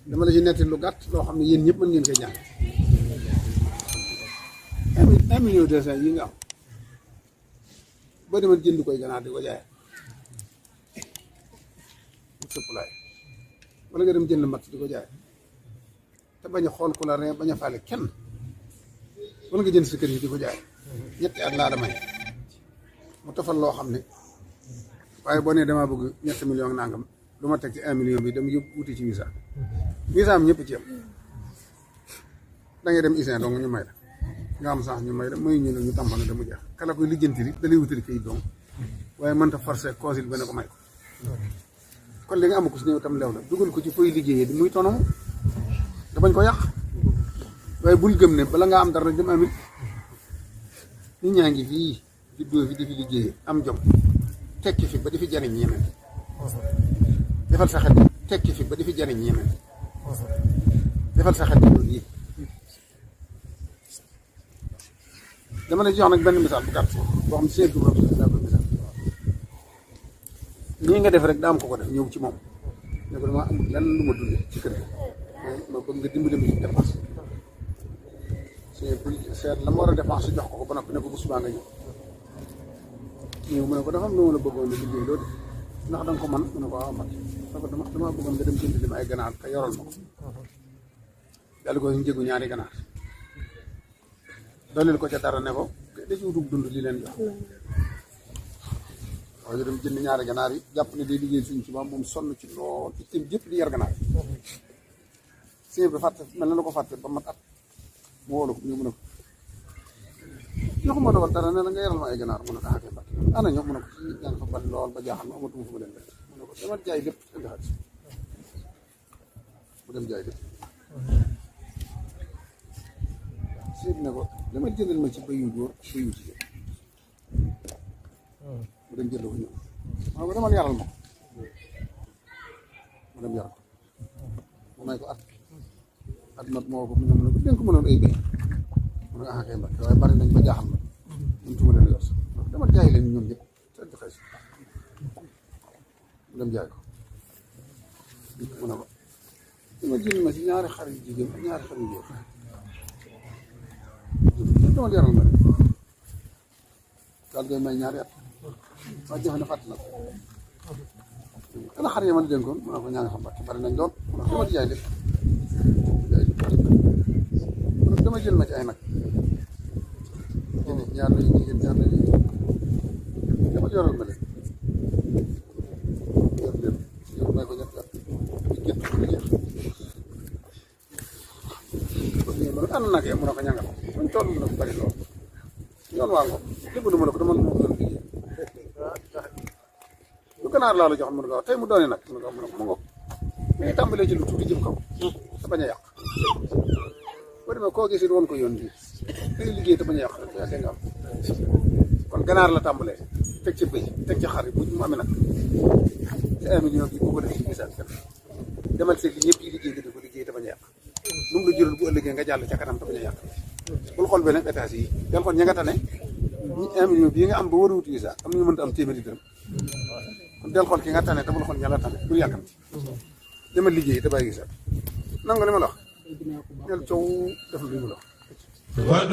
dama la ci netti lu gàtt loo xam ne yéen ñëpp mën ngeen koy jàng 1 million 200 yi nga am boo demoon jënd koy ganaar di ko jaay sëppulaay wala nga dem jënd matt di ko jaay te bañ a xool ku la ree bañ a faale kenn wala nga jënd sa kër yi di ko jaay ñetti at laa damay mu tofal loo xam ne waaye boo nee damaa bëgg 7 millions nangam lu ma teg ci 1 million bi dama yóbbu wuti ci visa am ñëpp ci yam da ngay dem isin dong ñu may la nga am sax ñu may la may ñu ne ñu tàmbali dama jeex kala koy lijjanti da lay wutali kayit dong waaye mënta forcer consul ba ne ko may ko kon li nga am ko si néew tam leew la dugal ko ci fooy liggéeyee di muy tonomu da bañ ko yàq waaye bul gëm ne bala nga am dara dem amit nit ñaa ngi fii juddoo fi di fi liggéeyee am jom tekki fi ba di fi jariñ ñeneen defal sa xel tekki fi ba di fi jariñ ñeneen defal sa xel loolu yi dama lay jox nag benn misaal bu gàtt boo xam ne seen dugub daa ko misaal nii nga def rek daa am ko ko def ñëw ci moom ne ko dama amul lenn lu ma dundee ci kër gi ma bëgg nga dimbali ma ci dépense seet la ma war a dépense jox ko ba noppi ne ko bu subaa nga ñëw mu ne ko dafa am lu ma la bëggoon a liggéey loolu ndax da nga ko man mu ne ko waaw man dama bëggoon nga dem jënd li ma ay ganaar te yoral ma ko daal ko njëgu ñaari ganaar dooleel ko ca dara ne ko da ci wutug dund li leen jox waaw ñu dem jënd ñaari ganaar yi jàpp ne day liggéey suñ ci moom sonn ci lool itam jëpp di yar ganaar sëñ bi fàtte mel na la ko fàtte ba mat at mu wóolu ko ñu mu ne ko joxuma dogal dara ne la nga yaral ma ay ganaar mu ne ko xaakee bat ana ñoom mu ne ko ci jàng fa bari lool ba jaaxal ma amatuma fu ma leen def mu ne ko dama jaay lépp indi xaalis mu dem jaay lépp sëñ bi ne ko dama jëndal ma ci bëyu góor bëyu jigéen mu dem jënd ko ñëw ma ne ko demal yaral ma ko mu dem yaral ko mu may ko at mat moo ko mu ñëw mu ne ko dénk mënoon ay béy mu ne ah kay mbàkke waaye bari nañ ba jaaxal ma ñun tuma leen yor sax dama jaay leen ñoom ñëpp seen xëy si mu dem jaay ko mu ne ko dama jënd ma ci ñaari xar yu jigéen ak ñaari xar yu góor dama yaral ma daal koy may ñaari at waaye jafe na fàtt na ko ana xar yi ma dénkoon mu ne ko ñaa nga xam mbàkke bari nañ lool mu ne ko dama di jaay lépp dama jël ma ci ay nag jënd ñaar la jigéen ñaar la jigéen dama yoral ma leen yor leen yor may ko ñett at di gétt ko jeex kon ñu ma ànd nag mu ne ko ñanga ko buñ toll mu ne ko bari lool yoon waa ngoom lépp du ma ne ko dama moo doon liggéey lu ganaar laa la jox mu ne ko tey mu doone nag mu ne ko mu ngoog mais tàmbalee ci lu tuuti jëm kaw te bañ a yàq boo demee koo gis it woon ko yoon bii day liggéey te bañ a yàq rek yaa nga am kon ganaar la tàmbalee teg ci bëy teg ci xar yi bu mu amee nag ci 1 million bi bu ko def ci misaal kenn demal seet li ñëpp yi liggéey nga di ko liggéey te bañ a yàq lu mu la jural bu ëllëgee nga jàll ca kanam te bañ a yàq bul xool beneen étage yi del xool ña nga tane 1 million bii nga am ba war a wuti visa am nañu mënta am téeméeri dërëm kon del xool ki nga tane te bul xool ña la tane bul yàkkamti demal liggéey te bàyyi visa nangu li ma la wax neel coow def lu mu la wax